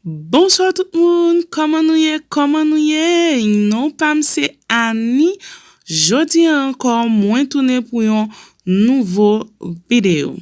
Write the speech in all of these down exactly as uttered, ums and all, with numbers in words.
Bonswa tout moun, kòman nou ye? Kòman nou ye? Non pa m se Annie. Jodi a ankò, mwen tounen pou yon nouvo videyo.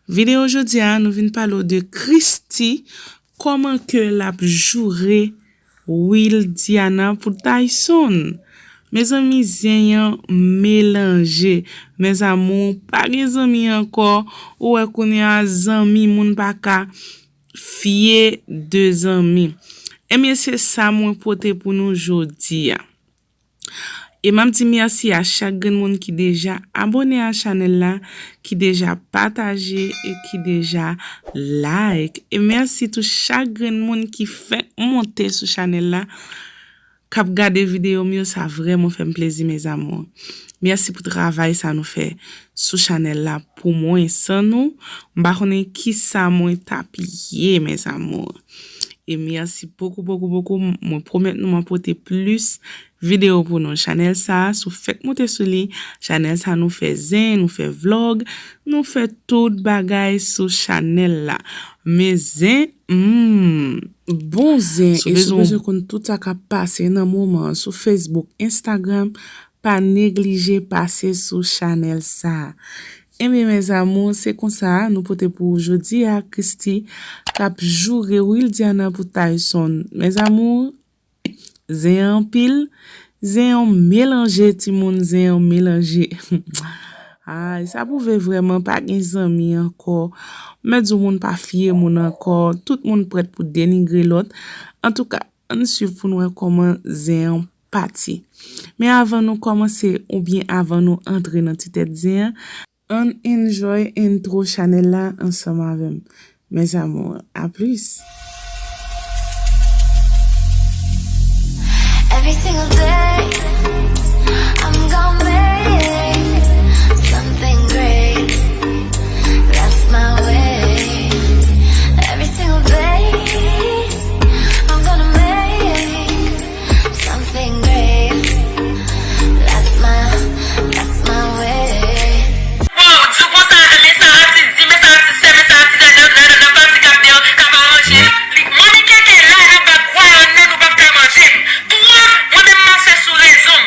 Videyo jodi a, nou vin pale w de Christie, kòman ke l ap joure Wildiana pou Tyson. Mezanmi, zen an melanje. Mes amours, pa gen zanmi ankò. Ou wè kounye a, zanmi moun pa ka fye de zanmi. Ebyen, se sa mwen pote pou nou jodi a. E m ap di mèsi a chak grenn moun ki deja abòne a chanèl la, ki deja pataje e ki deja like. E mèsi tou chak grenn moun ki fèk monte sou chanèl la, k ap gade videyo m yo, sa vrèman fè m plezi, mes amours. Mèsi pou travay sa nou fè sou chanèl la pou mwen. San nou, m pa konnen kisa mwen t ap ye, mes amours. E mèsi bokou, bokou, bokou. Mwen pwomèt nou, mwen pote plis videyo pou nou. Chanèl sa, si w fèk monte sou li, chanèl sa nou fè zen, nou fè vlog, nou fè tout bagay sou chanèl la. Men zen, hmm, bon zen. Si w bezwen konn tout sa k ap pase nan moman an sou Facebook, Instagram, pa neglije pase sou chanèl sa. Ebyen, mes amours, se konsa nou pote pou jodi a Christie k ap joure Wildiana pou Tyson. Mes amours, zen an anpil, zen an melanje, timoun, zen an melanje. Ay, sa pwouve vrèman pa gen zanmi ankò. Mèt di w moun pa fye moun ankò, tout moun prèt pou denigre lòt. Antouka, ann swiv pou n wè kòman zen an pati. Men avan nou kòmanse oubyen avan nou antre nan ti tèt zen an, ann enjoy entwo chanèl la ansanm avè m. Mes amours, à plus! Every single day, I'm gonna make something great. That's my way. Every single day, I'm gonna make something great. That's my, that's my way. Wow, di w konsa, men sa atis di, men sa atis fè, men sa atis la, nan, nan, nan, nan pati k ap deyò, k ap aranje. Li, manmi keke la, l ap bat kwa nan nou p ap ka manje m. Twa, mwen menm m ap fè sou rezo.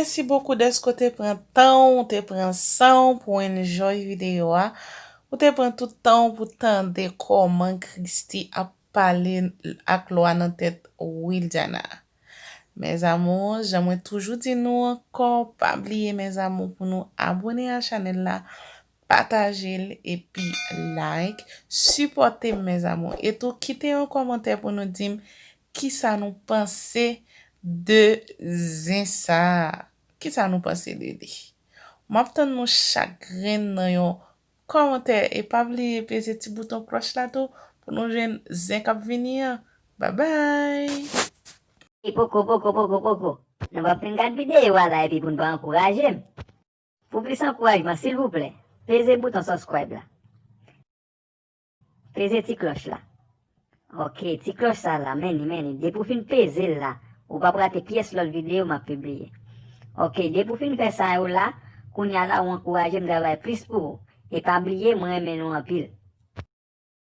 Mèsi bokou dèske w te pran tan w, w te pran san w pou w enjoy videyo a. Ou te pran tout tan w pou tande kòman Christie ap pale ak lwa nan tèt Wildiana. Mes amours, jan mwen toujou di nou ankò, pa bliye mes amours pou nou abone a chanèl la, pataje l epi like, sipòte m mes amours. E tou kite yon kòmantè pou nou di m kisa nou panse de zen sa a. Kisa nou panse de li? M ap tann nou chak grenn nan yon kòmantè e pa bliye peze ti bouton klòch la tou pou nou jwenn zen k ap vini an. Babay! E poko poko poko poko. Nou p ap fin gad videyo a la epi pou n pa ankouraje m. Pou plis ankourajman, silvouplè, peze bouton subscribe la. Peze ti klòch la. Ok, ti klòch sa la, men li, men li. Depi w fin peze l la, ou p ap rate pyès lòt videyo m ap pibliye. Ok, depi w fin fè sa yo la, kounye a la ou ankouraje m travay plis pou ou. E pa bliye, mwen renmen nou anpil.